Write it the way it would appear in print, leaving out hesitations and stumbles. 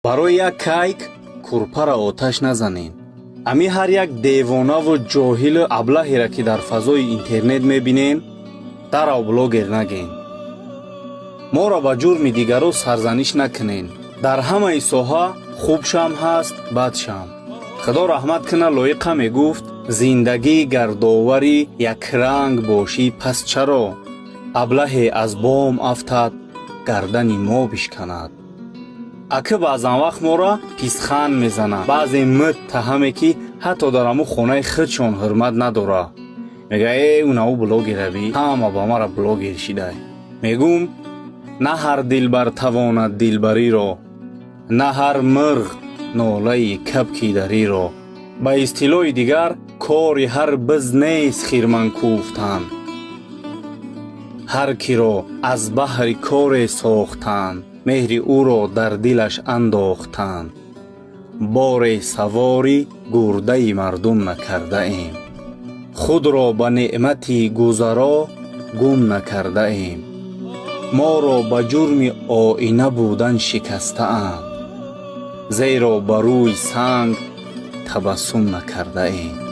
Барои як кайк кӯрпара оташ назанен. Ами ҳар як девонаву ҷоҳилу аблаҳеро, ки дар фазои интернет мебинен, дарав блогер наген. Моро ба ҷурми дигаро сарзаниш накунен. Дар ҳамаи соҳа хубшам ҳаст, бадшам. Худо раҳмат куна, Лоиқа мегуфт: «Зиндагӣ гардовари якранг бошӣ, пас чаро аблаҳе аз бом афтад, гардани мо бишканад?» Ака, баъзан вақт моро писханд мезанад баъзе муттаҳаме, ки ҳатто дар ҳамун хонаи худшон ҳурмат надора. Мега: «Э, унаву блогераби, ҳама ба мара блогер шидай». Мегум: на ҳар дилбар тавонад дилбариро, на ҳар мирғ нолаи кабки дариро. Ба истилоҳи дигар, кори ҳар биз нест хирман кӯфтан. Ҳар киро аз баҳри коре сохтанд, меҳри ӯро дар дилаш андохтанд. Боре савори гурдаи мардум накардаем, худро ба неъмати гузаро гум накардаем. Моро ба ҷурми оина будан шикастаанд, зеро ба рӯи санг табассум накардаем.